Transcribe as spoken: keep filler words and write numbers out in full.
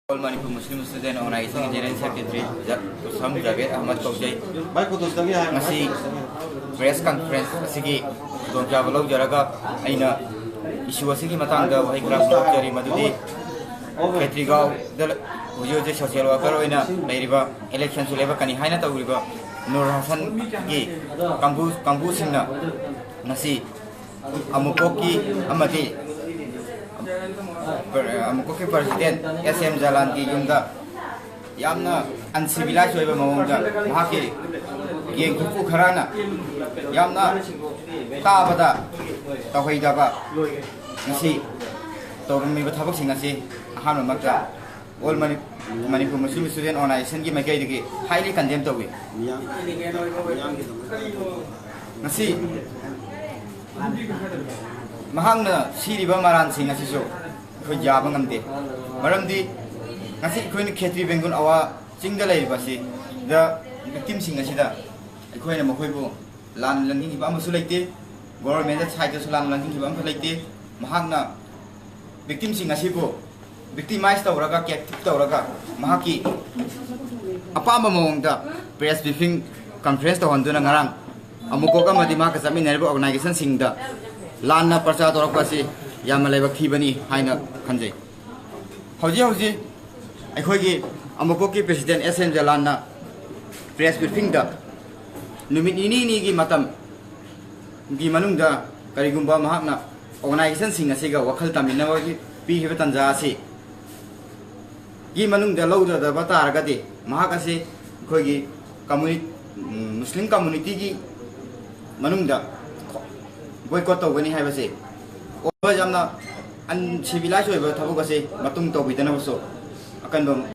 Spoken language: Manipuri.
All Manipur Muslim Student Organization General Secretary ꯖ-, ꯎꯁꯝ ꯖꯥꯕꯦꯗ ꯑꯍꯃꯗ ꯀꯧꯖꯩ꯫ ꯉꯁꯤ press conference ꯑꯁꯤꯒꯤ ꯈꯨꯗꯣꯡꯆꯥꯕ ꯂꯧꯖꯔꯒ ꯑꯩꯅ issue ꯑꯁꯤꯒꯤ ꯃꯇꯥꯡꯗ ꯋꯥꯍꯩ ꯈꯔ ꯐꯣꯡꯗꯣꯛꯆꯔꯤ, ꯃꯗꯨꯗꯤ ꯈꯦꯇ꯭ꯔꯤꯒꯥꯎꯗ ꯍꯧꯖꯤꯛ ꯍꯧꯖꯤꯛ social worker ꯑꯣꯏꯅ ꯂꯩꯔꯤꯕ, election ꯁꯨ ꯂꯦꯞꯄꯛꯀꯅꯤ ꯍꯥꯏꯅ ꯇꯧꯔꯤꯕ ꯅꯨꯔ ꯍꯁꯟꯒꯤ ꯀꯥꯡꯕꯨ, ꯀꯥꯡꯕꯨꯁꯤꯡꯅ ꯉꯁꯤ ꯑꯃꯨꯀꯣꯛꯀꯤ ꯑꯃꯗꯤ ꯑꯃꯨꯀꯣꯛꯀꯤ president ꯑꯦꯁ ꯑꯦꯝ ꯖꯂꯥꯟꯒꯤ ꯌꯨꯝꯗ ꯌꯥꯝꯅ uncivilized ꯑꯣꯏꯕ ꯃꯑꯣꯡꯗ ꯃꯍꯥꯛꯀꯤ gang ꯈꯨꯠꯄꯨ ꯈꯔꯅ ꯌꯥꯝꯅ ꯇꯥꯕꯗ ꯇꯧꯍꯩꯗꯕ ꯉꯁꯤ ꯇꯧꯔꯝꯃꯤꯕ ꯊꯕꯛꯁꯤꯡ ꯑꯁꯤ ꯑꯍꯥꯟꯕꯃꯛꯇ All Mani-, Manipur Muslim Student Organization ꯒꯤ ꯃꯥꯏꯀꯩꯗꯒꯤ highly condemn ꯇꯧꯏ꯫ ꯉꯁꯤ ꯃꯍꯥꯛꯅ ꯁꯤꯔꯤꯕ ꯃꯔꯥꯟꯁꯤꯡ ꯑꯁꯤꯁꯨ ꯑꯩꯈꯣꯏ ꯌꯥꯕ ꯉꯝꯗꯦ꯫ ꯃꯔꯝꯗꯤ ꯉꯁꯤ ꯑꯩꯈꯣꯏꯅ ꯈꯦꯇ꯭ꯔꯤ ꯕꯦꯡꯒꯨꯜ ꯑꯋꯥ ꯆꯤꯡꯗ ꯂꯩꯔꯤꯕ ꯑꯁꯤꯗ victim ꯁꯤꯡ ꯑꯁꯤꯗ ꯑꯩꯈꯣꯏꯅ ꯃꯈꯣꯏꯕꯨ ꯂꯥꯟꯅ ꯂꯪꯖꯤꯟꯈꯤꯕ ꯑꯃꯁꯨ ꯂꯩꯇꯦ, government ꯗ side ꯇꯁꯨ ꯂꯥꯟꯅ ꯂꯪꯖꯤꯟꯈꯤꯕ ꯑꯃꯁꯨ ꯂꯩꯇꯦ꯫ ꯃꯍꯥꯛꯅ victim ꯁꯤꯡ ꯑꯁꯤꯕꯨ victimize ꯇꯧꯔꯒ, captive ꯇꯧꯔꯒ, ꯃꯍꯥꯛꯀꯤ ꯑꯄꯥꯝꯕ ꯃꯑꯣꯡꯗ press briefing conference ꯇꯧꯍꯟꯗꯨꯅ ꯉꯔꯥꯡ ꯑꯃꯨꯀꯣꯛ ꯑꯃꯗꯤ ꯃꯍꯥꯛꯀ ꯆꯠꯃꯤꯟꯅꯔꯤꯕ organization ꯁꯤꯡꯗ ꯂꯥꯟꯅ ꯄ꯭ꯔꯆꯥꯔ ꯇꯧꯔꯛꯄ ꯑꯁꯤ ꯌꯥꯝꯅ ꯂꯥꯏꯕꯛ ꯊꯤꯕꯅꯤ ꯍꯥꯏꯅ ꯈꯟꯖꯩ꯫ ꯍꯧꯖꯤꯛ ꯍꯧꯖꯤꯛ ꯑꯩꯈꯣꯏꯒꯤ ꯑꯃꯨꯀꯣꯛꯀꯤ president ꯑꯦꯁ ꯑꯦꯝ ꯖꯂꯥꯟꯅ press briefing ꯗ ꯅꯨꯃꯤꯠ ꯅꯤꯅꯤ ꯅꯤꯒꯤ ꯃꯇꯝꯒꯤ ꯃꯅꯨꯡꯗ ꯀꯔꯤꯒꯨꯝꯕ ꯃꯍꯥꯛꯅ organization ꯁꯤꯡ ꯑꯁꯤꯒ ꯋꯥꯈꯜ ꯇꯥꯃꯤꯟꯅꯕꯒꯤ ꯄꯤꯈꯤꯕ ꯇꯥꯟꯖꯥ ꯑꯁꯤ ꯒꯤ ꯃꯅꯨꯡꯗ ꯂꯧꯗꯗꯕ ꯇꯥꯔꯒꯗꯤ ꯃꯍꯥꯛ ꯑꯁꯤ ꯑꯩꯈꯣꯏꯒꯤ communi-, ꯎꯝ, Muslim community ꯒꯤ ꯃꯅꯨꯡꯗ boycott ꯇꯧꯒꯅꯤ ꯍꯥꯏꯕꯁꯤ ꯑꯣꯏꯕ ꯌꯥꯝꯅ uncivilized ꯑꯣꯏꯕ ꯊꯕꯛ ꯑꯁꯤ ꯃꯇꯨꯡ ꯇꯧꯕꯤꯗꯅꯕꯁꯨ ꯑꯀꯟꯕ